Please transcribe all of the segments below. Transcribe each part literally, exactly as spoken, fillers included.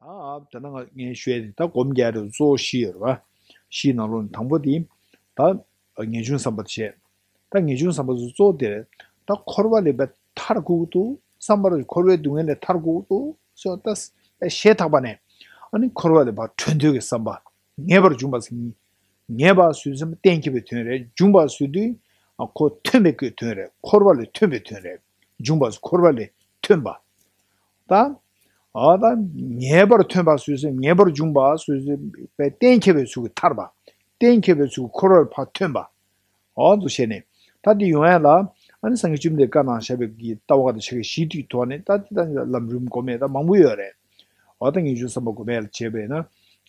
ཨ་ད་ནང་ངས་ཞུས་ཏེ་ད་སྒོམ་རྒྱག་རེད། གཙོ་བོ་བཞི་ཡོད་རེད་བ། བཞི་ནང་ལོགས་ནས་དང་པོ་དེ་ད་ངེས་འབྱུང་བསམ་པ་བྱས། ད་ངེས་འབྱུང་བསམ་པ་ཚོ་གཙོ་བོ་དེ་རེད། ད་འཁོར་བ་ལས་པའི་ཐར་དགོས་ཀྱི་འདུག་བསམ་པ་རེད། འཁོར་བའི་སྡུག་བསྔལ་ལས་ཐར་དགོས་ཀྱི་འདུག་སོ་ད་ཞེ་ཐག་པ་ནས་ཨ་ནི་འཁོར་བ་ལས་ཕར་གྲོལ་འདོད་ཀྱི་བསམ་པ། ངེས་པར་འབྱུང་བ་ཟེར། ངེས་པ་ཟེར་དུས་གཏན་འཁེལ་བའི་དོན་རེད། འབྱུང་བ་ཟེར་དུས་ཁོ་ཐོན་པའི་དོན་རེད། འཁོར་བ་ལས་ཐོན་པའི་དོན་རེད། འབྱུང་བ་ཟེར་འཁོར་བ་ལས་ཐོན་པ། ད་ཨ་ད་ངེས་པར་ཐོན་པ་ཟེར་དུས་ངེས་པར་འབྱུང་བ་ཟེར་དུས་གཏན་འཁེལ་བའི་ཚུལ་གྱིས་ཐར་པ། གཏན་འཁེལ་བའི་ཚུལ་གྱིས་འཁོར་བ་ལས་ཕར་ཐོན་པ། འོ་འདུག་བྱས་ནས་ད་འདི་ཡོང་ཡ་ལ་ཨ་ནི་སངས་རྒྱས་བཅོམ་ལྡན་བཀའ་གནང་བཞག་པའི་གི་ལྟ་བ་ཁ་ཏ་ཤ་ཁ་བཞི་དེའི་ཐོག་ནས་ད་འདི་ད་ལམ་རིམ་སྒོམ་ཡས་ད་མང་པོ་ཡོད་རེད། འོ་ད་ངེས་འབྱུང་བསམ་པ་སྒོམ་ཡས་ལ་བྱས་པས་ན་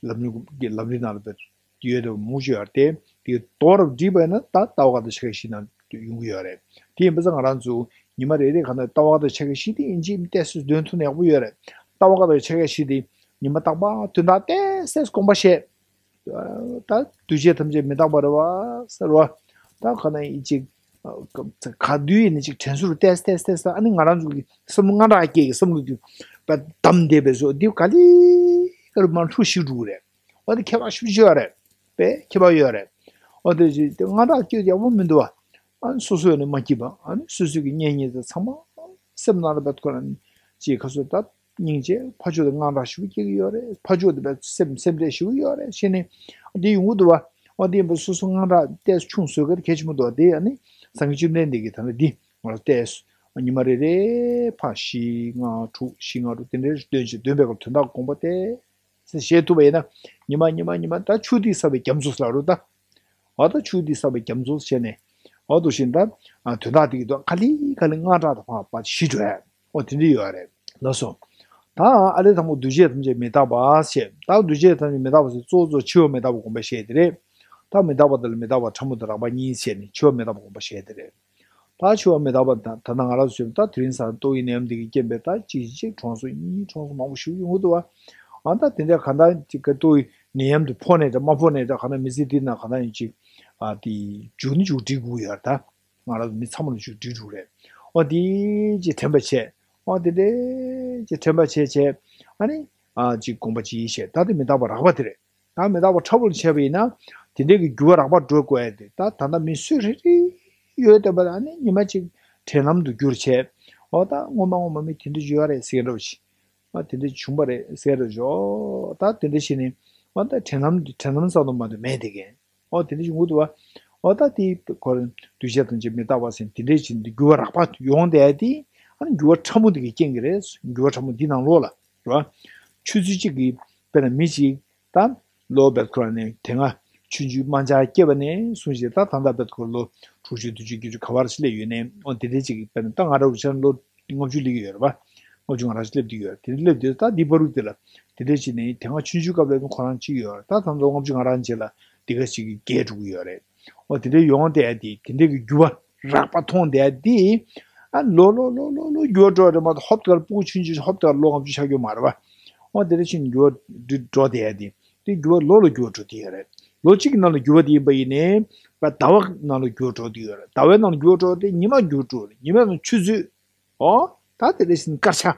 ལམ་རིམ་གི་ལམ་རིམ་ནང་ལ་བས་ཡོད་དེ་མུ་ཅི་ཡོད་དེ་དེ་དོར་བསྒྲིགས་པས་ན་ད་ལྟ་བ་ཁ་ཏ་ཤ་ཁ་བཞི་ནང་ཡོང་གི་ཡོད་རེད། དེ་ཡིན་པ་ཙང་ང་རང་ཚོ་ཉི་མ་རེ་རེ་ག་ན་ལྟ་བ་ཁ་ཏ་ཤ་ཁ་བཞི་དེ་ཡིན་གཅིག་མིན་གཅིག་ཏོག་ཙམ་འདོན་ཐུབ་ན་ཡག་པོ་ཡོད་རེད། ལྟ་བ་ཁ་ཏ་ཤ་ཁ་བཞི་དེ་ཉི་མ་རྟག་པར་དོན་དག་ཏོག་ཙམ་སྒོམ་པ་བྱས། ད་འདུས་བྱས་ཐམས་ཅད་མི་རྟག་པ་རེད་བ་ཟེར་བ། ད་ག་ན་ཡིན་གཅིག་ག་དུས་ཡིན་ན་གཅིག་དྲན་གསོ་རུ་ཏོག་ཙམ་ཏོག་ཙམ་ཏོག་ཙམ་ཨ་ནི་ང་རང་ཚོ་གི་བསམ་བློ་དངངས་སྐྲག་སྐྱེ་གི་བསམ་བློ་དེ་བསྡམས་བསྡད་པའི་བཟོ་འདི་ག་ལེ་ག་ལེ་མར་འཁྲུག་ཞིག་འགྲོ་གི་རེད། འོ་དེ་ཁྱད་པར་ཞེ་པོ་ཅིག་ཡོད་རེད། དཔེ་ཁྱད་པར་ཡོད་རེད། འོ་དེ་ཅིག་དེ་དངངས་སྐྲག་སྐྱེ་ཡག་པོ་མི་འདུག་བ། ཨ་ནི་སོ་སོ་ཡང་ནི་མ་སྐྱིད་པ། ཨ་ནི་སོ་སོ་གི་གཉེན་ཉེ་ཚན་ཚང་མ་སེམས་ནང་ལ་བད་ཁོ་རང་ཅིག་ཁ་སོ་ད་སྙིང་རྗེ་ཕར་ཕྱོགས་དེ་དངངས་སྐྲག་ཞེ་པོ་སྐྱེ་གི་ཡོད་རེད། ཕར་ཕྱོགས་དེ་བད་སེམས་སེམས་ཁྲལ་ཞེ་པོ་ཡོད་རེད་བྱས་ནས་འདི་ཡོང་གི་འདུག་བ། འོ་དེ་ཡིན་པ་སོ་སོ་དངངས་སྐྲག་ཏོག་ཙམ་ཆུང་བཟོ་གི་གལ་ཆེན་པོ་འདུག་བ། དེ་ཨ་ནི་སངས་རྒྱས་བཅོམ་ལྡན་འདས་ཀྱིས་ད་ལྟ་འདི་ང་ལ་ཏོག་ཙམ་ཉི་མ་རེ་རེ་ཕར་བཞི་ལྔ་དྲུག་བཞི་ལྔ་དྲུག་དེ་འདྲའི་སྟོན་བྱས་འདོན་པའི་སྐབས་དོན་དག་དགོངས་པ་ཏོག་ཙམ་བཞེས་ཐུབ་པ་ཡིན་ན་ཉི་མ་ཉི་མ་ཉི་མ་ད་ཆུ་ཐིགས་བསགས་པའི་རྒྱ་མཚོ་ཟེར་རུ་ད། འོ་ད་ཆུ་ཐིགས་བསགས་པའི་རྒྱ་མཚོ་བྱས་ནས་འོ་འདུག་བཞིན་ད་དོན་དག་དེ་གི་ཐོག་ག་ལེ་ག་ལེ་དངངས་སྐྲག་དང་ཕར་ཕར་ཞི་འགྲོ་ཡ། འོ་དེ་འདྲ་ཡོད་རེད། ལགས་སོ། ད་ཨ་ལས་དང་པོ་འདུས་བྱས་ཐམས་ཅད་མི་རྟག་པ་ཞེས། ད་འདུས་བྱས་ཐམས་ཅད་མི་རྟག་པ་ཟེར་གཙོ་བོ་གཙོ་འཆི་བ་མི་རྟག་པ་སྒོམ་པ་བཤད་དེ་རེད། ད་མི་རྟག་པ་དང་མི་རྟག་པ་ཕྲ་མོ་དང་རགས་པ་གཉིས་བྱས་ནས་འཆི་བ་མི་རྟག་པ་སྒོམ་པ་བཤད་དེ་རེད། ད་འཆི་བ་མི་རྟག་པ་ད་ད་ལྟ་ང་རང་ཚོས་ད་དེ་རིང་སང་ཏོག་དབྱིབས་ནད་ཡམས་འདི་གི་རྐྱེན་པས་ད་གཅིག་གཅིག་གྲོངས་སོང་གཉིས་གྲོངས་སོང་མང་པོ་ཞིག་ཡོང་གི་འདུག་བ། ཨ་ད་དེ་འདྲ་གང་ལྟར་ཅིག་ག་ཏོག་དབྱིབས་ནད་ཡམས་འདི་ཕོག་ནས་ད་མ་ཕོག་ནས་ད་གང་ལྟར་མི་ཚེ་འདི་ན་གང་ལྟར་ཡིན་གཅིག་ཨ་དེ་མཇུག་ནི་མཇུག་སྒྲིལ་དགོས་ཡོད་རེད། ད་ང་རང་ཚོ་མི་ཚང་མ་ལ་མཇུག་སྒྲིལ་དགོས་རེད། ཨོ་དེ་ཅིག་དྲན་པ་བྱས། ཨོ་དེ་འདྲ་ཅིག་དྲན་པ་བྱས་བྱས་ཨ་ནི་ཨ་ཅིག་དགོངས་པ་ཅིག་བཞེས། ད་དེ་མི་རྟག་པ་རགས་པ་དེ་རེད། ད་མི་རྟག་པ་ཕྲ་བོ་ལ་བྱས་པ་ཡིན་ན་དེ་འདྲའི་གི་འགྱུར་བ་རགས་པ་འགྲོ་དགོས་ཡ་དེ་ད་ད་ལྟ་མི་སུ་རེ་རེ་ཡོད་བསྡད་པ་ལ་ཨ་ནི་ཉི་མ་གཅིག་དྲན་ལམ་དུ་གྱུར་བྱས། ཨོ་ད་ངོ་མ་ངོ་མ་མི་དེ་འདྲ་ཡོད་རེད་ཟེར་འདྲ་བོ་ཞིག་ཨ་དེ་འདྲ་བྱུང་བ་རེད་ཟེར་འདྲ་བོ་ཞིག་ཨོ་ད་དེ་འདྲ་བྱས་ནས་ཨོ་ད་དྲན་ལམ་དྲན་ལམ་ཙམ་དུ་མ་གཏོགས་མེད་དེ་གན། ཨོ་དེ་འདྲ་བྱུང་གི་འདུག་བ། ཨོ་ད་དེ་ཁོ་རང་འདུས་བྱས་ཐམས་ཅད་མི་རྟག་པ་ཟེར་དེ་འདྲ་བྱས་ནས་འགྱུར་བ་རགས་པ་ཡོང་བསྡད་དེ་ཨ་ནི་འགྱུར་བ་ཕྲ་མོ་དེ་གི་རྐྱེན་གྱིས་རེད། འགྱུར་བ་ཕྲ་མོ་འདི་ནང་ལོགས་ལ་རེད་བ། ཆུ་ཚོད་གཅིག་གི་དཔེར་ན་མི་གཅིག་ད་ལོ་བེད་ཁོ་རང་ནས་དེ་སྔ་ཆུང་ཆུང་དམར་འབྱར་སྐྱེས་པ་ནས་བཟུང་བྱས་ད་ད་ལྟ་བེད་ཁོ་ལོ་དྲུག་ཅུ་བདུན་ཅུ་བརྒྱད་ཅུ་ག་བར་སླེབས་ཡོད་ནས་ཨོ་དེ་འདྲའི་ཅིག་དཔེར་ན་ད་ང་རང་འུ་ཅག་ལོ་ལྔ་བཅུ་སླེབས་ཀྱི་ཡོད་རེད་པ། ལྔ་བཅུ་ང་རང་ཅིག་སླེབས་བསྡད་ཡོད་རེད། དེ་འདྲ་སླེབས་བསྡད་ད་འདི་བར་དུ་དེ་ལ་དེ་འདྲ་བྱས་ནས་དེ་སྔ་ཆུང་ཆུང་སྐབས་ལ་ཁོ་རང་གཅིག་ཡོད་རེད། ད་ད་ལྟ་ལྔ་བཅུ་ང་རང་རྗེས་ལ་འདི་ག་ཅིག་གི་རྒས་འགྲོ་གི་ཡོད་རེད། ཨོ་དེ་འདྲ་ཡོང་བསྡད་དེ་དེ་འདྲ་གི་འགྱུར་བ་རགས་པ་མཐོང་བསྡད་དེ་ཨ་ལོ་ལོ་ལོ་ལོ་ལོ་འགྱུར་བ་འགྲོ་རེད་མ་གཏོགས་ཧོབ་ཏེ་ལ་སྤུ་གུ་ཆུང་ཆུང་ཧོབ་ཏེ་ལ་ལོ་ལྔ་བཅུ་ཆགས་རྒྱུ་མ་རེད་པ། ཨོ་དེ་འདྲ་བྱས་ནས་འགྱུར་བ་འགྲོ་བསྡད་དེ། དེ་འགྱུར་བ་ལོ་ལ་འགྱུར་བ་འགྲོ་དེ་ཡོད་རེད། ལོ་གཅིག་གི་ནང་ལ་འགྱུར་བ་དེ་ཡིན་པ་ཡིན་ནའི་ཟླ་བ་ནང་ལ་འགྱུར་བ་འགྲོ་དེ་ཡོད་རེད། ཟླ་བའི་ནང་ལ་འགྱུར་བ་འགྲོ་དེ་ཉི་མ་འགྱུར་བ་འགྲོ་རེད། ཉི་མའི་ནང་ཆུ་ཚོད། ཨོ། ད་དེ་འདྲ་བྱས་ནས་སྐར་ཆ།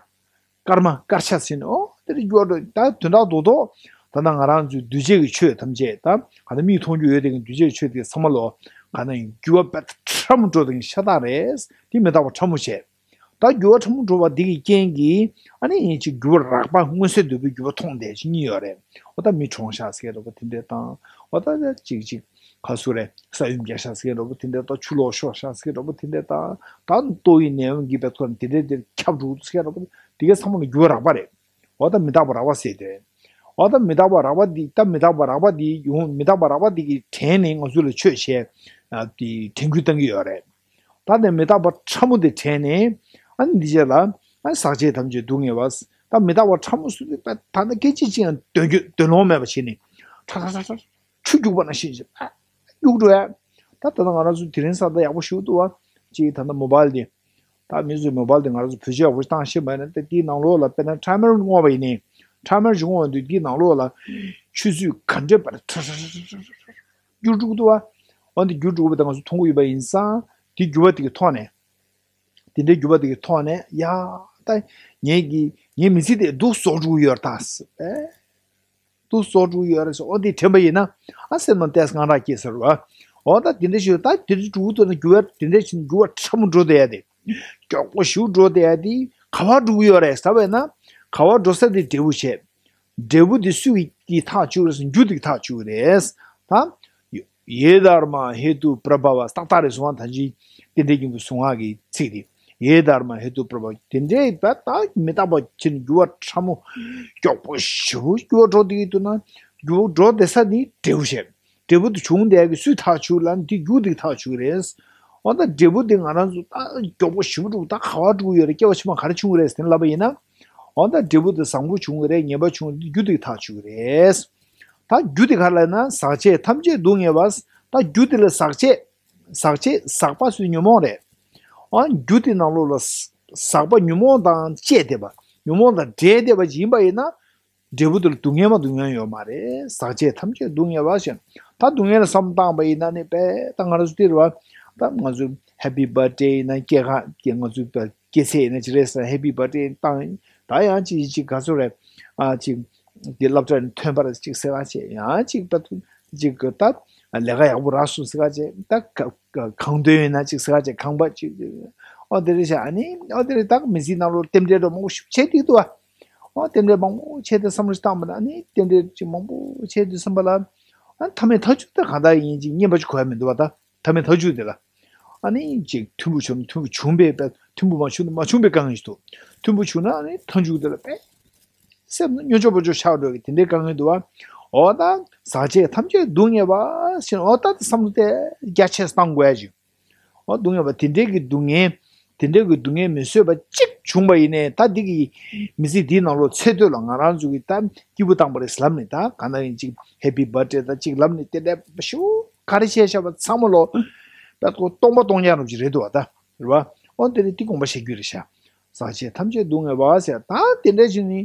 སྐར་མ་སྐར་ཆ་ཟེར་ནས་ཨོ་དེ་འདྲ་འགྱུར་བ་འགྲོ་ད་དོན་དག་རྡོག་རྡོག་ད་ལྟ་ང་རང་ཚོའི་འདུས་བྱས་ཀྱི་ཆོས་ཐམས་ཅད་ད་ག་ད་མིག་མཐོང་རྒྱུ་ཡོད་དེ་གི་འདུས་བྱས་ཀྱི་ཆོས་དེ་ཚང་མ་ལོ་ག་ན་ཡིན་འགྱུར་བ་དཔེ་ཕྲ་མོ་འགྲོ་དེ་གི་ཤ་སྟག་རེད། དེ་མི་རྟག་པ་ཕྲ་མོ་བྱས། ད་འགྱུར་བ་ཕྲ་མོ་འགྲོ་བ་འདི་གི་རྐྱེན་གྱིས་ཨ་ནི་ཡིན་གཅིག་འགྱུར་བ་རགས་པ་མངོན་གསལ་དོད་པོའི་འགྱུར་བ་མཐོང་བསྡད་ཅིག་གཉིས་ཡོད་རེད། འོ་ད་མི་གྲོངས་ཤག་ཟེར་མཁན་འདྲ་པོ་དེ་འདྲས་དང་། འོ་ད་ཅིག་ཅིག་ག་ཟེར་རེད། ས་ཡོམ་རྒྱག་ཤག་ཟེར་མཁན་འདྲ་པོ་དེ་འདྲས་དང་། ཆུ་ལོག་ཤོར་ཤག་ཟེར་མཁན་འདྲ་པོ་དེ་འདྲས་དང་། ད་ཏོག་དབྱིབས་ནད་ཡམས་ཀྱི་བེད་ཁོ་དེ་འདྲས་དེར་ཁྱབ་འགྲོ་ཟེར་མཁན་འདྲ་པོ་དེ་གའི་ཚང་མ་ལ་འགྱུར་བ་རགས་པ་རེད། འོ་ད་མི་རྟག་པ་རགས་པ་ཟེར་དེ་རེད། འོ་ད་མི་རྟག་པ་རགས་པ་འདི་ད་མི་རྟག་པ་རགས་པ་འདི་ཡོང་མི་རྟག་པ་རགས་པ་འདི་གི་དྲན་ནས་ང་ཚོ་ལ་ཆོས་བྱས་དེ་དྲན་སྐུལ་བཏང་གི་ཡོད་རེད། ད་ནི་མི་རྟག་པ་ཕྲ་མོ་དེ་དྲན་ནས་ཨ་ནི་འདི་རྗེས་ལ་ཨ་ནི་ཟག་བཅས་ཐམས་ཅད་སྡུག་བསྔལ་བ། ད་མི་རྟག་པ་ཕྲ་མོ་སུ་དེ་ད་ད་ནི་སྐད་ཅིག་ཅིག་ཡང་འདོན་རྒྱུ་འདོན་ལོང་མེད་པ་བྱས་ནས་ཁྲ་ཁྲ་ཁྲ་ཁྲ་ཆུ་རྒྱུག་པ་ནང་བཞིན་བྱས་ཨ་རྒྱུག་འགྲོ་ཡ། ད་ད་ལྟ་ང་རང་ཚོ་དེ་རིང་སང་ད་ཡག་པོ་ཞིག་འདུག་བ། ཅིག་ད་ལྟ་མོ་བལ་དེ་ད་མི་ཚོས་མོ་བལ་དེ་ང་རང་ཚོ་བེད་སྤྱོད་ཡག་པོ་ཞིག་བཏང་ཤེས་མ་ཡིན་ན་ད་དེའི་ནང་ལོགས་ལ་དཔེར་ན་ཊའི་མར་བསྔོགས་པ་ཡིན་ནའི་ཊའི་མར་ཞིག་བསྔོགས་པ་འདུག་དེའི་ནང་ལོགས་ལ་ཆུ་ཚོད་ག་འདྲས་པར་ཁྲ་ཁྲ་ཁྲ་ཁྲ་ཁྲ་རྒྱུག་འགྲོ་གི་འདུག་བ། འོན་ཏེ་རྒྱུག་འགྲོ་གི་འདུག་བ། ད་ང་ཚོ་མཐོང་གི་ཡོད་པ་ཡིན་ཙང་དེ་འགྱུར་བ་དེ་གི་ཐོག་ནས། དེ་འདྲའི་འགྱུར་བ་དེ་གི་ཐོག་ནས་ཡ། ད་ངེད་ཀྱི་ངའི་མི་ཚེ་དེ་སྡུག་བཟོ་འགྲོ་གི་ཡོད་རེད་ད་ཟེར། ཨེ། སྡུག་བཟོ་འགྲོ་གི་ཡོད་རེད་ཟེར། འོ་འདི་དྲན་པ་ཡིན་ན་ཨ་སེམས་ནང་ཏོག་ཙམ་དངངས་སྐྲག་སྐྱེས་ཟེར་བ། འོ་ད་དེ་འདྲ་ཞིག་ད་དེ་འདྲ་འགྲོ་གི་འདུག་ན་འགྱུར་བ་དེ་འདྲ་ཞིག་འགྱུར་བ་ཕྲ་མོ་འགྲོ་བསྡད་ཡ་དེ། མགྱོགས་པོ་ཞིག་འགྲོ་བསྡད་ཡ་དེ་ག་པར་འགྲོ་གི་ཡོད་རེད་ཟེར་བས་ན། ག་པར་འགྲོ་ས་དེ་འབྲས་བུ་བྱས། འབྲས་བུ་དེ་སུ་གིས་ཐག་གཅོད་རེད་ཟེར། རྒྱུ་དེ་གིས་ཐག་གཅོད་རེད། ད། ཡེ་དྷརྨ་ཧེ་ཏུ་པྲ་བྷ་བ། ཏག་ཏག་རེད་སོང་ང་། ད་ཅི་རྟེན་འབྲེལ་སྙིང་པོའི་གཟུངས་སྔགས་ཀྱི་ཚིག་དེ། ཡེ་དྷརྨ་ཧེ་ཏུ་པྲ་བྷ་བ། དེ་འདྲའི་བ་ད་མི་རྟག་པ་ཕྱིར་འགྱུར་བ་ཕྲ་མོ་མགྱོགས་པོ་ཞེ་པོ་འགྱུར་བ་འགྲོ་བསྡད་ཀྱི་འདུག་ན། འགྱུར་བ་འགྲོ་བསྡད་ས་ནི་འབྲས་བུ་བྱས། འབྲས་བུ་དེ་བྱུང་བསྡད་ཀྱི་སུས་ཐག་གཅོད་ལབ་ན་དེ་རྒྱུ་དེ་གིས་ཐག་གཅོད་ཀྱི་རེད། འོ་ད་འབྲས་བུ་དེ་ང་རང་ཚོ་ད་མགྱོགས་པོ་ཞེ་པོ་འགྲོ་ད་ག་པར་འགྲོ་གི་ཡོད་རེད། སྐྱེ་བ་ཕྱི་མ་ག་རེ་བྱུང་གི་རེད་ཟེར་ལབ་པ་ཡིན་ན། འོ་ད་འབྲས་བུ་དེ་བཟང་པོ་བྱུང་གི་རེད། ངན་པ་བྱུང་གི་རེད། རྒྱུ་དེ་གིས་ཐག་གཅོད་ཀྱི་རེད། ད་རྒྱུ་དེ་ག་རེ་ལབ་ན་ཟག་བཅས་ཐམས་ཅད་སྡུག་བསྔལ་བ། ད་རྒྱུ་དེ་ལ་ཟག་བཅས། ཟག་བཅས་ཟག་པ་ཟེར་ཉོན་མོངས་རེད། ཨ་རྒྱུ་དེ་ནང་ལོགས་ལ་ཟག་པ་ཉོན་མོངས་དང་བཅས་བསྡད་པ། ཉོན་མོངས་དང་འདྲེས་བསྡད་པ་ཅིག་ཡིན་པ་ཡིན་ན། འབྲས་བུ་དེ་ལ་སྡུག་བསྔལ་མ་སྡུག་བསྔལ་ཡོད་མ་རེད། ཟག་བཅས་ཐམས་ཅད་སྡུག་བསྔལ་བ་ཞེས། ད་སྡུག་བསྔལ་ལ་བསམ་བློ་བཏང་པ་ཡིན་ན་ནི་དཔེ་ད་ང་རང་ཚོ་འདིར་བ། ད་ང་ཚོ་ཧེ་པི་བར་ཐ་ཌེ་ཡིན་ན་སྐྱེས་ཁ་སྐྱེས་ང་ཚོ་བ། སྐྱེས་ཚེས་ཡིན་ན་ཅི་རེད་ཟེར་ན་ཧེ་པི་བར་ཐ་ཌེ་བཏང་། ད་ཡང་ཅིག་ཅིག་ག་ཚོད་རེད། ཨ་ཅིག་འདི་སློབ་གྲྭ་ནས་ཐོན་པར་ཅིག་ཟེར་ག་བྱས། ཡང་ཅིག་ད་ཅིག་གི་ད་ལས་ཀ་ཡག་པོ་རག་སོང་ཟེར་ག་བྱས། ད་ག་ག་གང་འདོད་ཡིན་ན་ཅིག་ཟེར་ག་བྱས། ཁང་པ་ཅིག་ཨོ་དེ་རེད་ཤག་ཨ་ནི་ཨོ་དེ་རེད། ད་མི་ཚེའི་ནང་ལོགས་རྟེན་འབྲེལ་འདྲ་མང་པོ་ཞིག་བྱས་བསྡད་འདུག་བ། ཨོ་རྟེན་འབྲེལ་མང་པོ་བྱས་ཏེ་བསམ་བློ་ཞིག་བཏང་པ་ན་ཨ་ནི་རྟེན་འབྲེལ་ཅིག་མང་པོ་བྱས་དུས་ཙམ་པ་ལ། ཨ་མཐའ་མའི་མཐའ་མཇུག་ད་གང་ལྟར་ཡིན་ཅིག་སྙན་པ་ཅིག་གོ་ཡ་མི་འདུག་བ། ད་མཐའ་མའི་མཐའ་མཇུག་དེ་ལ། ཨ་ནི་ཅིག་མཐུན་པོ་བྱུང་མཐུན་པོ་བྱུང་པའི་དཔེ། མཐུན་པོ་མ་བྱུང་ན་མ་བྱུང་པའི་དཀའ་ངལ་ཞིག་འདུག་མཐུན་པོ་བྱུང་ན་ཨ་ནི་མཐའ་མཇུག་དེ་ལ་དཔེ་སེམས་ནི་སྨྱོ་ཆོག་པོ་ཆོག་ཆགས་འགྲོ་གི་དེ་འདྲའི་དཀའ་ངལ་འདུག་བ། འོ་ད་ཟག་བཅས་ཐམས་ཅད་སྡུག་བསྔལ་བ་ཞེས། འོ་ད་དེ་བསམ་བློ་དེ་རྒྱ་ཆེ་བཏང་དགོས་ཡ་ཅིག་འོ་སྡུག་བསྔལ་བ་དེ་འདྲའི་གི་སྡུག་བསྔལ། དེ་འདྲའི་གི་སྡུག་བསྔལ་མི་བཟོད་པ་གཅིག་བྱུང་བ་ཡིན་ནའི་ད་འདི་གི་མི་ཚེ་འདིའི་ནང་ལོགས་ཚེ་སྟོད་ལ་ང་རང་ཚོ་གི་ད་སྐྱིད་པོ་བཏང་པ་རེད་ལབ་ནས། ད་གང་ལྟར་ཡིན་ཅིག་ཧེ་པི་བར་ཐ་ཌེ་ད་ཅིག་ལབ་ནས་དེ་འདྲ་ཞུ་ག་རེ་བྱས་བཞག་པ་ཚང་མ་ལོ་དཔེ་ཁོ་སྟོང་པ་སྟོང་རྐྱང་རབ་ཅིག་རེད་འདུག་བ། ད་རེད་བ། འོ་དེ་རེད། དེ་དགོངས་པ་བཞེས་རྒྱུ་རེད་ཤག་ཟག་བཅས་ཐམས་ཅད་སྡུག་བསྔལ་བ་ཟེར། ད་དེ་འདྲ་ཞིག་ནི་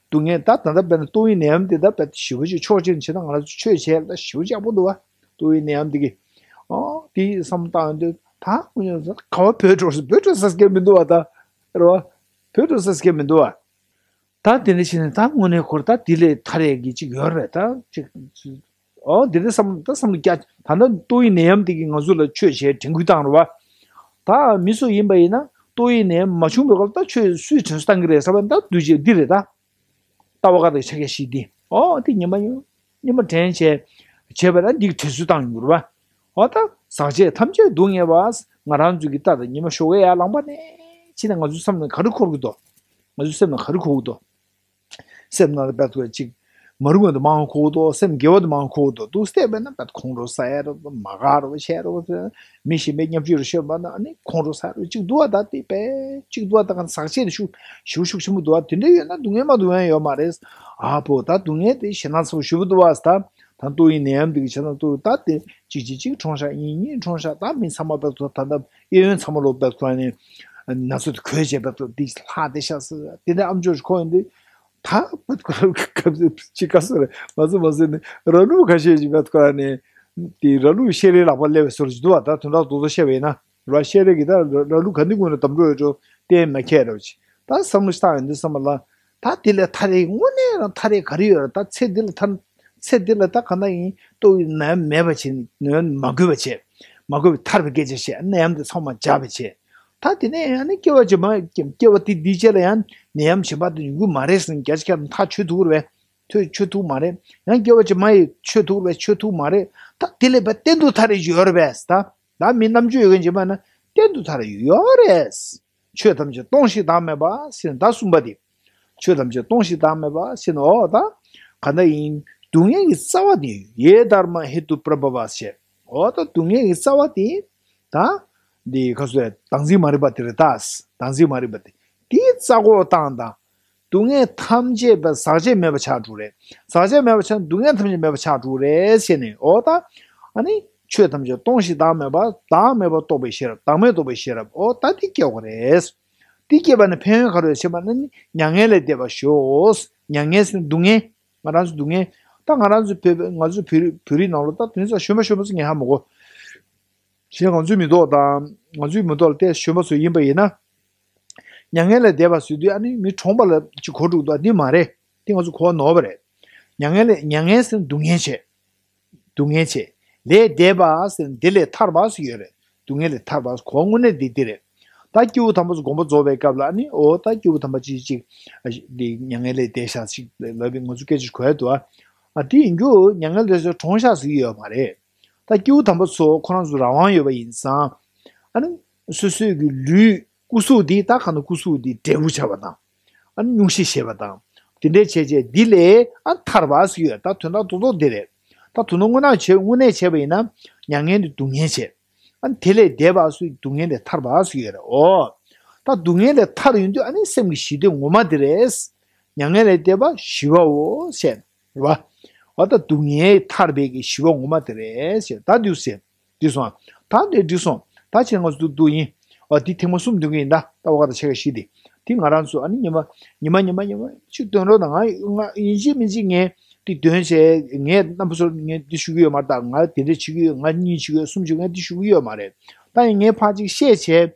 སྡུག་བསྔལ་ད་ད་ལྟ་དཔེར་ན་ཏོག་དབྱིབས་ནད་ཡམས་དེ་ད་དཔེ་ཞེ་པོ་ཅིག་ཕྱོགས་གཅིག་ནས་བྱས་ན་ང་རང་ཚོ་ཆོས་བྱས་ད་ཞེ་པོ་ཅིག་ཡག་པོ་འདུག་བ། ཏོག་དབྱིབས་ནད་ཡམས་དེ་གི། ཨོ་དེ་བསམ་བཏང་དུས་ད་དངོས་གནས་ག་བ་བོད་འགྲོ་ས་བོད་འགྲོ་ས་སྐད་མི་འདུག་བ། ད་རེད་བ། བོད་འགྲོ་ས་སྐད་མི་འདུག་བ། ད་དེ་འདྲ་བྱས་ནས་ད་དངོས་གནས་ཁོར་ད་དེ་ལས་ཐར་ཡས་ཀྱི་ཅིག་ཡོད་རེད། ད་ཅིག་ཨོ་དེ་འདྲ་བསམ་ད་བསམ་བློ་རྒྱ། ད་ལྟ་ཏོག་དབྱིབས་ནད་ཡམས་དེ་གིས་ང་ཚོ་ལ་ཆོས་བྱས་དྲན་སྐུལ་བཏང་རེད་བ། ད་མི་སུ་ཡིན་པ་ཡིན་ན་ཏོག་དབྱིབས་ནད་ཡམས་མ་བྱུང་བའི་སྐབས་ད་ཆོས་སུས་དྲན་གསོ་བཏང་གི་རེད་ཟེར་བ་ད་འདུས་བྱས་འདི་རེད་ད། ལྟ་བ་བཀའ་དང་ཕྱག་རྒྱ་བཞི་འདི། ཨོ་དེ་ཉི་མ་ཉི་མ་དྲན་བྱས་བྱས་པ་ན་འདི་གི་དྲན་གསོ་བཏང་ཡོང་རེད་བ། ཨོ་ད་ཟག་བཅས་ཐམས་ཅད་སྡུག་བསྔལ་བ། ང་རང་ཚོ་གི་ལྟ་དང་ཉི་མ་ཞོགས་ཀས་ཡར་ལངས་པ་ནས་ཕྱིན་ནས་ང་ཚོའི་སེམས་ནང་ག་རེ་འཁོར་གི་འདུག་ང་ཚོའི་སེམས་ནང་ག་རེ་འཁོར་གི་འདུག་སེམས་ནང་ལ་བད་ཐུ་ཅིག་མ་རུང་བ་དུ་མང་འཁོར་འདུག་སེམས་དགེ་བ་དུ་མང་འཁོར་འདུག་འདུག་བལྟས་པས་ན་བད་ཁོང་ཁྲོ་ཟ་ཡ་རུ་མ་དགའ་རུ་བྱས་རུ། མི་གཞན་པའི་ཉམ་ཆུང་རུ་ཤོད་པ་ན་ཨ་ནི་ཁོང་ཁྲོ་ཟ་རུ་ཅིག་འདུག་བ། ད་དེ་པས་ཅིག་འདུག་བ། ད་གང་ཟག་ཆེ་རུ་ཤུགས་ཤུགས་ཤུགས་ཆེན་པོ་འདུག་བ། དེ་འདྲ་ཡོད་ན་སྡུག་བསྔལ་མ་སྡུག་བསྔལ་ཡོད་མ་རེད། ཨ་བོ་ད་སྡུག་བསྔལ་དེ་ཞེད་སྣང་ཚ་པོ་ཞེ་པོ་འདུག་བ། ད་ད་ཏོག་དབྱིབས་ནད་ཡམས་འདི་གི་ཆ་ན་ཏོག་ད་དེ་གཅིག་གཅིག་གཅིག་གྲོངས་ཤག་གཉིས་གཉིས་གྲོངས་ཤག་ད་མི་ཚང་མ་བད་ཐུ་ད་ད་གཡས་གཡོན་ཚང་མ་ལོ་བད་ཐུ་ཨ་ནི་ན་ཚོད་དུ་གོས་བྱས་བད་ཐུ་འདི་ལྷག་བསྡད་ཤག་ཟེར། དེ་འདྲ་ཨམ་ཅོག་ཁོ་ཡིན་དུས། ད་བད་ཁོ་རང་ག་ཅི་ག་ཟེར་མ་ཟེར་མ་ཟེར་ནི་ར་ལུག་ཁ་ཤས་ཅིག་བད་ཁོ་རང་ནི་དེ་ར་ལུག་ཤེས་རིག་ལག་པ་སླེབས་པའི་སོར་ཅིག་འདུག་བ། ད་དོན་དག་རྡོག་རྡོག་བཤད་པ་ཡིན་ན་ར་ཤེས་རིག་གི་ད་ར་ལུག་ག་འདི་ཀུན་ལ་དམ་འགྲོ་ཡོད་འགྲོ་གཏན་མ་ཁྱད་ར་ཅིག་ད་བསམ་བློ་ཞིག་བཏང་ཡོང་དུས་ཙམ་པ་ལ་ད་དེ་ལས་ཐར་ཡས་དངོས་གནས་རང་ཐར་ཡས་ག་རེ་ཡོད་ར། ད་ཚེ་འདི་ལ་ཐར་ཚེ་འདི་ལ་ད་ག་ན་ཡིན་ཏོག་ཡིན་ན་མེད་པ་བྱེད་ནས་མ་གོས་པ་བྱེད། མ་གོས་པའི་ཐར་པའི་སྐད་ཆ་བཤད་ནད་ཡམས་དེ་ཚང་མ་འཇགས་པ་བྱེད། ད་དེ་ནས་ཡང་ནི་སྐྱེ་བ་རྗེས་མ་སྐྱེ་བ་དེ་འདིའི་རྗེས་ལ་ཡང་ནད་ཡམས་གཞན་པ་དེ་ཡོང་གི་མ་རེད་ཟེར་ནས་རྒྱ་ཆེ་ཁྱབ་ཐག་ཆོད་ཐུབ་ཀྱི་རེད་པས། ཐག་ཆོད་ཐུབ་མ་རེད། ཡང་སྐྱེ་བ་རྗེས་མ་ཡི་ཆོད་ཐུབ་ཀྱི་རེད་པས། ཆོད་ཐུབ་མ་རེད། ད་དེ་ལས་པ་གཏན་དུ་ཐར་རེ་ཡོད་རེད་པས། ད་ད་མི་རྣམ་དཔྱོད་ཡོད་མཁན་རྗེས་མ་ན་གཏན་དུ་ཐར་རེ་ཡོད་རེད། ཆོས་ཐམས་ཅད་སྟོང་ཞིང་བདག་མེད་པ་ཟེར་ནས་ད་གསུངས་པ་དེ། ཆོས་ཐམས་ཅད་སྟོང་ཞིང་བདག་མེད་པ་ཟེར་ནས་འོ་ད་ག་འདྲ་ཡིན། སྡུག་བསྔལ་གྱི་རྩ་བ་དེ་ཡེ་དྷརྨ་ཧེ་ཏུ་པྲ་བྷ་བ་ཞེས། འོ་ད་སྡུག་བསྔལ་གྱི་རྩ་བ་དེ། ད། འདི་ཁ་སོ་བདག་འཛིན་མ་རིག་པ་དེ་རེད་ད། བདག་འཛིན་མ་རིག་པ་དེ། དེའི་རྩ་འགོག་བཏང་དང་། སྡུག་བསྔལ་ཐམས་ཅད་པ་ཟག་བཅས་མེད་པ་ཆགས་འགྲོ་རེད། ཟག་བཅས་མེད་པ་ཆགས་སྡུག་བསྔལ་ཐམས་ཅད་མེད་པ་ཆགས་འགྲོ་རེད་ཟེར་ནས་འོ་ད། ཨ་ནི། ཆོས་ཐམས་ཅད་སྟོང་ཞིང་བདག་མེད་པ། བདག་མེད་པ་རྟོགས་པའི་ཤེས་རབ། བདག་མེད་རྟོགས་པའི་ཤེས་རབ་འོ་ད་དེ་སྐྱེ་དགོས་རེད། དེ་སྐྱེས་པ་ནི་ཕན་ཡོན་ག་རེ་ཡོད་ཅེ་ན་ནི་མྱ་ངན་ལས་འདས་པར་ཤོག་མྱ་ངན་ཟེར་ན་སྡུག་བསྔལ། ང་རང་ཚོ་སྡུག་བསྔལ། ད་ང་རང་ཚོ་བོད་ང་ཚོ་བོད་རིགས་བོད་རིགས་ནང་ལོགས་ད་དེང་སང་གཞོན་པ་གཞོན་པ་ཚོ་ངས་ཧ་མ་གོ་གཞན་ང་ཚོའི་མི་ཐོག་དང་ང་ཚོའི་མི་ཐོག་ལ་བལྟས་གཞོན་པ་ཚོ་ཡིན་པ་ཡིན་ན། མྱ་ངན་ལས་འདས་པ་ཟེར་དུས་ཨ་ནི་མི་གྲོངས་པ་ལ་ཅིག་གོ་འགྲོ་འདུག་འདི་མ་རེད། འདི་ང་ཚོ་གོ་བ་ནོར་བ་རེད། མྱ་ངན་ལས་མྱ་ངན་ཟེར་ན་སྡུག་བསྔལ་བྱས། སྡུག་བསྔལ་བྱས། ལས་འདས་པ་ཟེར་ན་འདི་ལས་ཐར་བ་ཟེར་ཡོད་རེད། སྡུག་བསྔལ་ལས་ཐར་བ་གོ་བ་དངོས་གནས་འདི་འདི་རེད། ད་སྐྱེས་བུ་དམ་པ་ཚོ་དགོངས་པ་རྫོགས་པའི་སྐབས་ལ་ཨ་ནི་འོ་ད་སྐྱེས་བུ་དམ་པ་ཅིག་ཅིག་འདི་མྱ་ངན་ལས་འདས་ཤག་ཅིག་ལབ་པའི་ང་ཚོ་སྐད་ཆ་གོ་ཡ་འདུག་ཨ། ཨ་དེ་ཡིན་རྒྱུ་མྱ་ངན་ལས་འདས་ཤག་གྲོངས་ཤག་ཟེར་གྱི་ཡོད་མ་རེད། ད་སྐྱེས་བུ་དམ་པ་ཚོ་ཁོ་རང་ཚོ་རང་དབང་ཡོད་པ་ཡིན་ཙང་། ཨ་ནི་སོ་སོའི་གི་ལུས་སྐུ་གཟུགས་འདི་ད་ག་ན་སྐུ་གཟུགས་འདི་འབྲས་བུ་བྱ་བ་དང་། ཨ་ནི་སྙུང་གཞི་བྱེད་པ་དང་། དེ་འདྲའི་བྱས་བྱས་འདི་ལས་ཨ་ཐར་བ་ཟེར་ཡོད། ད་དོན་དག་རྡོག་རྡོག་འདི་རེད། ད་དོན་དག་དངོས་གནས་བྱས་དངོས་གནས་བྱས་པ་ཡིན་ན་མྱ་ངན་འདི་སྡུག་བསྔལ་བྱས། ཨ་ནི་དེ་ལས་འདས་པ་ཟེར་སྡུག་བསྔལ་ལས་ཐར་བ་ཟེར་ཡོད་རེད། འོ། ད་སྡུག་བསྔལ་ལས་ཐར་ཡོང་དུས་ཨ་ནི་སེམས་ཀྱི་ཞི་བདེ་ངོ་མ་འདི་རེད། མྱ་ངན་ལས་འདས་པ་ཞི་བའོ་ཞེས། རེད་བ། འོ་ད་སྡུག་བསྔལ་ཐར་པའི་གི་ཞི་བ་ངོ་མ་དེ་རེད་ཞེས་ད་འདུག་ཟེར། འགྲིག་སོང་། ད་འདི་འགྲིག་སོང་། ད་ཁྱེད་ང་ཚོ་འདུག་ཡིན། འོ་འདི་ཐེངས་མ་གསུམ་འདོན་གི་ཡིན་ད། ད་བ་ག་ད་ཆེ་ག་ཤི་དེ། འདི་ང་རང་ཚོ་ཨ་ནི་ཉི་མ་ཉི་མ་ཉི་མ་ཉི་མ་ཅིག་འདོན་རོགས་དང་། ང་ང་ཡིན་གཅིག་མིན་གཅིག་ངས་འདི་འདོན་བྱས། ངས་རྣམ་པ་ཚོར་ངས་འདི་ཞུ་གི་ཡོད་མ་རེད་ད། ང་དེ་འདྲས་བྱེད་ཀྱི་ཡོད། ང་གཉིས་བྱེད་ཀྱི་ཡོད། གསུམ་བྱེད་ཀྱི་ཡོད། ངས་འདི་ཞུ་གི་ཡོད་མ་རེད། ད་ཡིན་ངས་ཕར་ཅིག་བཤད་བྱས་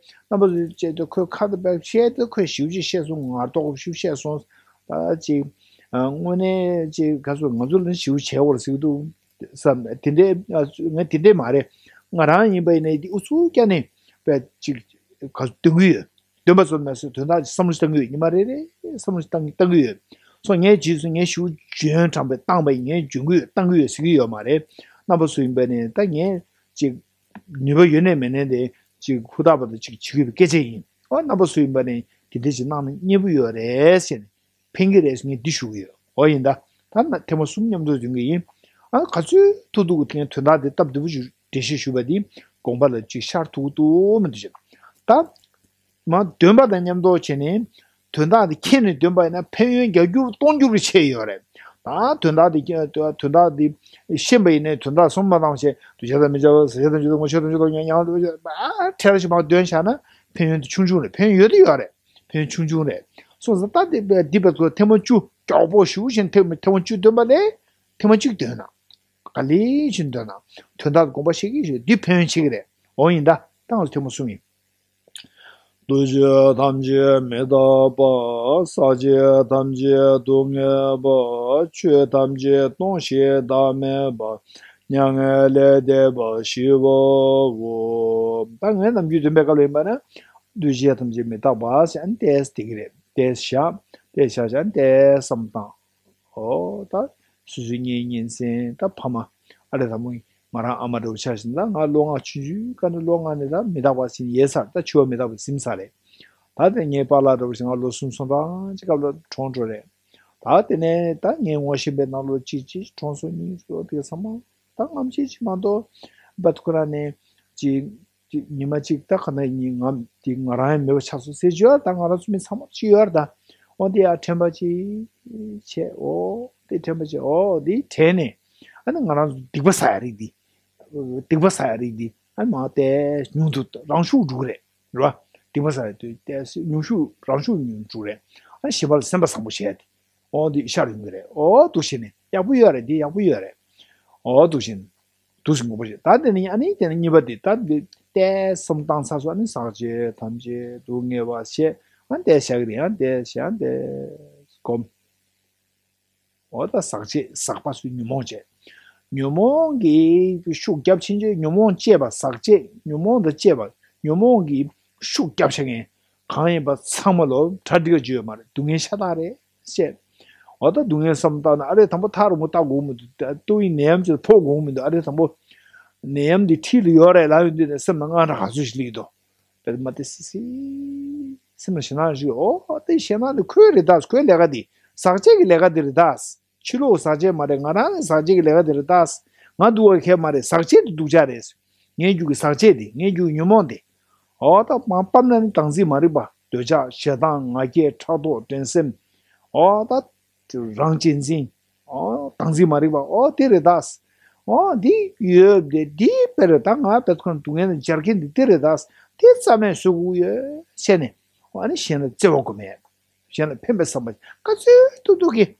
རྣམ་པ་ཚོ་བྱས་ཏེ་ཁོས་ཁ་ད་བབས་བཤད་དེ་ཁོས་ཞིབ་ཅིག་བཤད་སོང་། ང་རྟོགས་ཞིབ་བཤད་སོང་། ད་ཅིག་ཨ་དངོས་གནས་ཅིག་ག་ཚོད་ང་ཚོ་ལ་ཞིབ་བྱས་བར་ཟེར་གི་འདུག་བསམ། དེ་འདྲའི་ང་དེ་འདྲའི་མ་རེད། ང་རང་ཡིན་པ་ཡིན་ནའི་འདི་ཨུ་ཚུགས་བརྒྱབ་ནས་པས་ཅིག་ག་ཚོད་འདོན་གི་ཡོད། འདོན་པ་ཚོ་མ་ཟད་དོན་དག་ཅིག་བསམ་བློ་ཞིག་བཏང་གི་ཡོད། ཉི་མ་རེ་རེ་བསམ་བློ་ཞིག་བཏང་བཏང་གི་ཡོད། སོ་ངས་རྗེས་སུ་ངས་ཞིབ་འཇོན་དྲངས་པའི་བཏང་པ་ཡིན། ངས་འཇོན་གི་ཡོད། བཏང་གི་ཡོད་ཟེར་གི་ཡོད་མ་རེད། རྣམ་པ་ཚོ་ཡིན་པ་ནས་ད་ངས་ཅིག་ནུས་པ་ཡོད་ནས་མེད་ནས་དེ་ཅིག་ཧུར་ཐག་པ་དང་ཅིག་བྱེད་དགོས་པའི་སྐད་ཆ་ཡིན། ཨོ་རྣམ་པ་ཚོ་ཡིན་པ་ནས་དེ་འདྲ་ཅིག་གནང་ན་མཉེས་པོ་ཡོད་རེད་ཟེར་ནས། ཕན་གྱི་རེད་ཟེར་ངས་འདི་ཞུ་གི་ཡོད། འོ་ཡིན་ད། ད་ན་ཐེངས་མ་གསུམ་མཉམ་དུ་འདོན་གི་ཡིན། ཨ་ག་ཚོད་ཐུག་ཐུག་གི་དོན་དག་འདི་སྟབས་བདེ་པོ་ཞིག་འགྲེལ་བཤད་ཞུས་པ་འདི་དགོངས་པ་ལ་ཅིག་ཤར་ཐུག་ཐུག་མི་འདུག་ཅེས། ད་མ་འདོན་པ་དང་མཉམ་དུ་བྱས་ནས་དོན་དག་འདི་མཁྱེན་ནས་འདོན་པ་ཡིན་ན་ཕན་ཡོན་བརྒྱ་འགྱུར་སྟོང་འགྱུར་གྱི་ཆེ་ཡོད་རེད། ད་དོན་དག་འདི་དོན་དག་འདི་ཤེས་པ་ཡིན་ནའི་དོན་དག་སོང་མ་བཏང་བྱས་འདུ་བྱ་དང་མི་བྱ་བ་ཟེར་བྱ་དང་བྱ་དང་ངོ་ཤེས་དང་བྱ་དང་ཉམས་ཉམས་ཨ་ཁྲེལ་ཞིག་མ་འདོན་བྱས་ན་ཕན་ཡོན་དེ་ཆུང་ཆུང་རེད། ཕན་ཡོན་ཡོད་དེ་ཡོད་རེད། ཕན་ཆུང་ཆུང་རེད། སོང་ཙང་ད་འདི་འདི་བས་ཁོ་ཐེངས་མ་བཅུ་མགྱོགས་པོ་ཞུ་བཞིན་ཐེངས་ཐེངས་མ་བཅུ་འདོན་པ་ལས་ཐེངས་མ་གཅིག་འདོན་ན། ག་ལེ་ཞིག་འདོན་ན། དོན་དག་དགོངས་པ་བཞེས་ཀྱི་ཞུ་འདི་ཕན་ཆེ་གི་རེད། འོ་ཡིན་ད། ད་ང་ཚོ་ཐེངས་མ་གསུམ་ཡིན། འདུ་བྱེད་ཐམས་ཅད་མི་རྟག་པ། ཟག་བཅས་ཐམས་ཅད་སྡུག་བསྔལ་བ། ཆོས་ཐམས་ཅད་སྟོང་ཞིང་བདག་མེད་པ། མྱ་ངན་ལས་འདས་པ་ཞི་བའོ། ད་ངས་ནམ་རྒྱུན་འདོན་པའི་སྐབས་ལ་ཡིན་པ་ན། འདུ་བྱེད་ཐམས་ཅད་མི་རྟག་པ་ཟེར་ཨ་ནི་ཏོག་ཙམ་དེ་གི་རེད། ཏོག་ཙམ་བཞག་ཏོག་ཙམ་བཞག་བཞག་ཨ་ནི་ཏོག་ཙམ་བསམ་བཏང་། ཨོ་ད་སོ་སོའི་གཉེན་ཉེ་ཚན་ད་ཕ་མ་ཨ་རེ་དང་པོ་ང་རང་ཨ་མ་འདྲ་བོ་ཆགས་ཤིང་ད་ང་ལོ་ལྔ་ཆུང་ཆུང་སྐབས་ནས་ལོ་ལྔ་ནས་ད་མི་རྟག་པ་ཟིན་ཡས་ཚར། ད་འཆི་བ་མི་རྟག་པ་ཟིན་ཚར་རེད། ད་དེ་ངའི་པཱ་ལགས་འདྲ་བོ་ཞིག་ང་ལོ་གསུམ་སོང་ཙང་ཅིག་སྐབས་ལ་གྲོངས་འགྲོ་རེད། ད་དེ་ནས་ད་ངའི་ངོ་ཤེས་པའི་ནང་ལོ་གཅིག་གཅིག་གྲོངས་སོང་། གཉིས་སོང་། དེ་ཚང་མ་ད་ངམ་ཆེ་ཆེ་མ་གཏོགས་བད་ཁོ་རང་ནས་ཅིག་ཅིག་ཉི་མ་གཅིག་ད་ག་ན་ཉིན་ངམ་དེ་ང་རང་ཡང་མེད་པ་ཆགས་སོང་ཟེར་གྱི་ཡོད། ད་ང་རང་ཚོ་མི་ཚང་མ་ཅིག་ཡོད་རེད་ད། འོ་དེ་ཡང་དྲན་པ་ཅིག་བྱས། འོ་དེ་དྲན་པ་ཅིག་འོ་དེ་དྲན་ནས་ཨ་ནི་ང་རང་ཚོ་སྡིག་པ་བསགས་ཡ་རིགས་འདི། སྡིག་པ་བསགས་ཡ་རིགས་འདི་ཨ་ནི་མ་ཏོག་ཙམ་ཉུང་དུ་རང་ཤུགས་འགྲོ་གི་རེད། རེད་བ། སྡིག་པ་བསགས་ཡ་དེ་ཏོག་ཙམ་ཉུང་ཤུགས་རང་ཤུགས་ཉུང་འགྲོ་གི་རེད། ཨ་ནི་གཞན་པ་ལ་སེམས་པ་བཟང་པོ་བྱས་ཏེ། འོ་འདི་ཤར་ཡོང་གི་རེད། འོ་འདུག་བྱས་ནས་ཡག་པོ་ཡོད་རེད། འདི་ཡག་པོ་ཡོད་རེད། འོ་འདུག་བྱས་ནས་འདུག་སེ་ངོ་པ་བྱེད། ད་དེ་ནས་ཨ་ནི་དེ་ནས་གཉིས་པ་དེ་ད་འདི་ཏོག་ཙམ་བསམ་བཏང་ཚར་སོང་། ཨ་ནི་ཟག་བཅས་ཐམས་ཅད་སྡུག་བསྔལ་བ་ཞེས་ཨ་ནི་ཏོག་ཙམ་བཞག་གི་རེད། ཨ་ནི་ཏོག་ཙམ་བཞག་ཨ་ནི་ཏོག་ཙམ་སྒོམ། འོ་ད་ཟག་བཅས་ཟག་པ་ཟེར་ཉོན་མོངས་བཅས། ཉོན་མོངས་ཀྱི་ཤུགས་རྒྱབ་ཕྱིན་ཆད་ཉོན་མོངས་བཅས་པ་ཟག་བཅས་ཉོན་མོངས་དང་བཅས་པ་ཉོན་མོངས་ཀྱི་ཤུགས་རྒྱབ་བྱེད་མཁན་གང་ཡིན་པ་ཚང་མ་ལོ་གྲ་སྒྲིག་བྱེད་ཡོད་མ་རེད། སྡུག་བསྔལ་ཤ་སྟག་རེད་བཤད། འོ་ད་སྡུག་བསྔལ་བསམ་བཏང་ན་ཨ་རེ་དང་པོ་ཐག་རིང་པོ་ལྟ་དགོས་མི་འདུག་ལྟོ་ཡི་ནད་ཡམས་ཅིག་ཕོག་དགོས་མི་འདུག་ཨ་རེ་དང་པོ་ནད་ཡམས་འདི་འཁྲིས་ལ་ཡོད་རེད་ལབ་ཡོང་དུས་ནས་སེམས་ནང་དངངས་སྐྲག་ག་ཚོད་ཞིག་སླེབས་ཀྱི་འདུག་དཔེ་མ་དེ་སི་སི་སེམས་ལ་ཞེད་སྣང་ཞིག་འོ་དེ་ཞེད་སྣང་འདི་ཁོའི་རེད་ད། ཁོའི་ལས་ཀ་འདི་ཟག་བཅས་ཀྱི་ལས་ཀ་འདི་རེད་ད། ཕྱི་ལོགས་ཟག་བཅས་མ་རེད། ང་རང་ནི་ཟག་བཅས་ཀྱི་ལས་ཀ་འདི་རེད་ད། ང་སྡུག་པ་གང་ཡང་མ་རེད། ཟག་བཅས་འདི་སྡུག་ཅག་རེད། ངའི་རྒྱུད་ཀྱི་ཟག་བཅས་འདི་ངའི་རྒྱུད་ཀྱི་ཉོན་མོངས་འདི། འོ་ད་མར་ཕབ་ན་ནི་དམ་ཚིག་མ་རིག་པ། འདོད་ཆགས་ཞེ་སྡང་ང་རྒྱལ་ཕྲག་དོག་འགྲན་སེམས། འོ་ད་རང་གཅེས་འཛིན། འོ་དམ་ཚིག་མ་རིག་པ་འོ་དེ་རེད་ད། འོ་འདི་ཡོད་དེ་འདི་དཔེ་རེད་ད། ང་དཔེ་ཁོ་ན་སྡུག་བསྔལ་ནས་སྦྱར་མཁན་འདི་དེ་རེད་ད། དེ་རྩ་མེད་བཟོ་དགོས་ཡོད་བྱས་ནས་འོ་ཨ་ནི་གཞན་ལ་བརྩེ་བ་སྒོམ་ཡས། གཞན་ལ་ཕན་པའི་བསམ་པ་ག་ཚོད་ཐུབ་ཐུབ་ཀྱིས།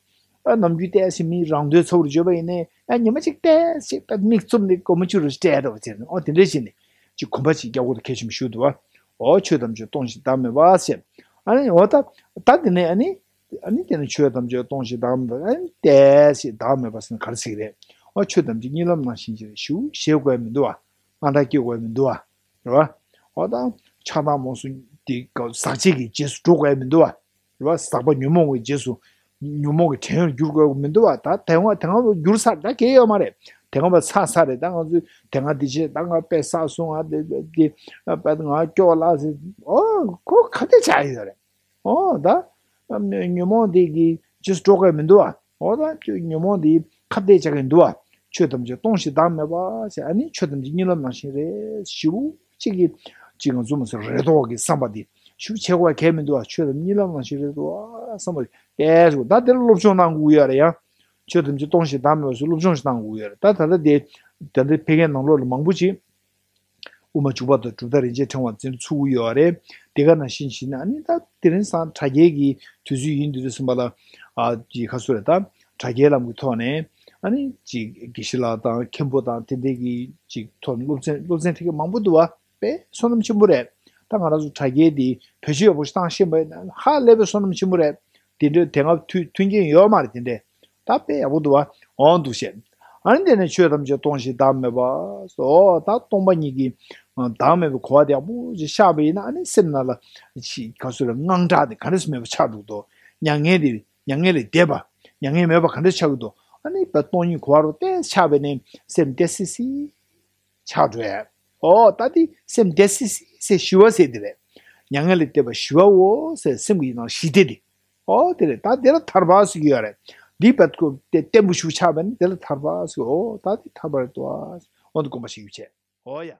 ཨ་ནམ་རྒྱུན་ཏོག་ཙམ་མི་རང་དོན་ཚ་བོར་བརྗོད་པ་ཡིན་ནའི་ཨ་ཉི་མ་གཅིག་ཏོག་ཙམ་ད་མིག་བཙུམ་ནས་སྒོར་མོ་བཅུ་རེ་སྤྲད་འགྲོ་བ་བྱས་ནས་ཨོ་དེ་འདྲ་བྱས་ནས་ཅིག་གོམ་པ་ཅིག་རྒྱག་དགོས་དེ་གལ་ཆེན་པོ་ཞིག་འདུག་བ། ཨོ་ཆོས་ཐམས་ཅད་སྟོང་ཞིང་བདག་མེད་པ་ཟེར། ཨ་ནི་འོ་ད་ད་དེ་ནས་ཨ་ནི་ཨ་ནི་དེ་ནས་ཆོས་ཐམས་ཅད་སྟོང་ཞིང་བདག་མེད་པ། ཨ་ནི་ཏོག་ཙམ་བདག་མེད་པ་ཟེར་ན་ག་རེ་ཟེར་གི་རེད། འོ་ཆོས་ཐམས་ཅད་གཉིད་ལམ་ནང་བཞིན་ཅིག་རེད། ཞེ་པོ་ཞེད་དགོས་མི་འདུག་བ། དངངས་སྐྲག་སྐྱེ་དགོས་མི་འདུག་བ། རེད་བ། འོ་ད་ཆགས་སྡང་རྨོངས་གསུམ་དེ་ཟག་བཅས་ཀྱི་རྗེས་སུ་འགྲོ་དགོས་མི་འདུག་བ། རེད་བ། ཟག་པ་ཉོན་མོངས་ཀྱི་རྗེས་སུ་ཉོན་མོངས་ཀྱི་བྲན་གཡོག་འགྱུར་དགོས་མི་འདུག་བ། ད་དེ་སྔ་དེ་སྔ་འགྱུར་ཚར། ད་གལ་ཡོད་མ་རེད། དེ་སྔ་བ་ཚར་ཚར་རེད། ད་ང་ཚོས་དེ་སྔ་འདི་བྱས། ད་ང་དཔེ་བསགས་སོང་། ང་དེ་དེ་དཔེ་ང་སྐྱོ་ལ་ཟེར། ཨོ་ཁོ་ག་དེ་ཆགས་ཡོད་རེད། ཨོ་ད་ཉོན་མོངས་དེ་གི་རྗེས་སུ་འགྲོ་དགོས་མི་འདུག་བ། ཨོ་ད་ཉོན་མོངས་དེ་ཁ་གཏད་བཅག་གི་འདུག་བ། ཆོས་ཐམས་ཅད་སྟོང་ཞིང་བདག་མེད་པ་ཟེར། ཨ་ནི་ཆོས་ཐམས་ཅད་གཉིད་ལམ་ནང་བཞིན་རེད། ཞེ་པོ་ཅིག་གི་ཅིག་ང་ཚོ་མ་ཟེར་རེ་དོགས་ཀྱི་བསམ་པ་དེ་ཞེ་པོ་བྱེད་དགོས་པ་གལ་མི་འདུག་བ། ཆོས་ཐམས་ཅད་གཉིད་ལམ་ནང་བཞིན་རེད་འདུག་བ་བསམ་པ་དེ་ཏོག་ཙམ། ད་དེ་ལ་སློབ་སྦྱོང་གནང་དགོས་ཡོད་རེད་ཡ། ཆོས་ཐམས་ཅད་སྟོང་ཞིང་བདག་མེད་པ་ཟེར་སློབ་སྦྱོང་ཞིག་གནང་དགོས་ཡོད་རེད། ད་ད་ལྟ་དེ་ད་ལྟ་ཕ་གིའི་ནང་ལོགས་ལ་མང་པོ་ཅིག་དབུ་མ་འཇུག་པ་དང་གྲུབ་མཐའ་རིན་ཆེན་ཕྲེང་བ་འཛིན་ཚུགས་ཀྱི་ཡོད་རེད། དེ་ག་ནང་བཞིན་བྱས་ན་ཨ་ནི་ད་དེ་རིང་སང་དྲ་རྒྱའི་གི་དུས་ཚོད་ཡིན་དུས་དུས་ཙམ་པ་ལ། ཨ་ཅིག་ག་ཚོད་རེད། ད་དྲ་རྒྱའི་ལམ་གྱི་ཐོག་ནས་ཨ་ནི་ཅིག་དགེ་བཤེས་ལགས་དང་མཁན་པོ་དང་དེ་འདྲའི་གི་ཅིག་ཐོག་ནས་སློབ་ཚན་སློབ་ཚན་ཁྲིད་མཁན་མང་པོ་འདུག་བ། དཔེ་བསོད་ནམས་ཆེན་པོ་རེད། ད་ང་རང་ཚོ་དྲ་རྒྱའི་དེ་བེད་སྤྱོད་ཡག་པོ་ཞིག་བཏང་ཤེས་པ་ཡིན་ན་ཧ་ལས་པའི་བསོད་ནམས་ཆེན་པོ་རེད། དེ་འདྲའི་དེ་སྔ་མཐུན་མཐུན་རྐྱེན་ཡོད་མ་རེད། དེ་འདྲའི་ད་དཔེ་ཡག་པོ་འདུག་བ། འོང་འདུག་བཤད། ཨ་ནི་དེ་ནས་ཆོས་ཐམས་ཅད་སྟོང་ཞིང་བདག་མེད་པ། ཨོ་ད་སྟོང་པ་ཉིད་ཀྱི་བདག་མེད་པའི་གོ་བ་དེ་ཡག་པོ་ཅིག་ཤར་བ་ཡིན་ན། ཨ་ནི་སེམས་ནང་ལ་ཅིག་ག་ཚོད་རེད། དངངས་སྐྲག་དེ་ག་འདྲ་སེ་མེད་པ་ཆགས་འགྲོ་གི་འདུག་མྱ་ངན་དེ་མྱ་ངན་ལས་འདས་པ། མྱ་ངན་མེད་པ་ག་འདྲ་ཆགས་ཀྱི་འདུག་ཨ་ནི་དཔེ་སྟོང་ཉིད་གོ་བ་རུ་ཏོག་ཙམ་ཆགས་པ་ཡིན་ན་སེམས་བདེ་སིག་སིག་ཆགས་འགྲོ་ཡ། ཨོ་ད་དེ་སེམས་བདེ་སིག་སིག་ཟེར་ཞི་བ་ཟེར་དེ་རེད། མྱ་ངན་ལས་འདས་པ་ཞི་བའོ་ཟེར། སེམས་ཀྱི་ནང་ཞི་བདེ་དེ། ཨོ་དེ་རེད། ད་དེ་ལ་ཐར་པ་ཟེར་གྱི་ཡོད་རེད། འདི་བད་ཁོ་དེ་བརྟན་པོ་ཞིག་ཆགས་པ་ཡིན་ན་དེ་ལ་ཐར་པ་ཟེར། ཨོ་ད་དེ་ཐར་པ་རེད་དོ། འོ་འདི་དགོངས་པ་བཞེས་རྒྱུ་བྱས། ཨོ་ཡ།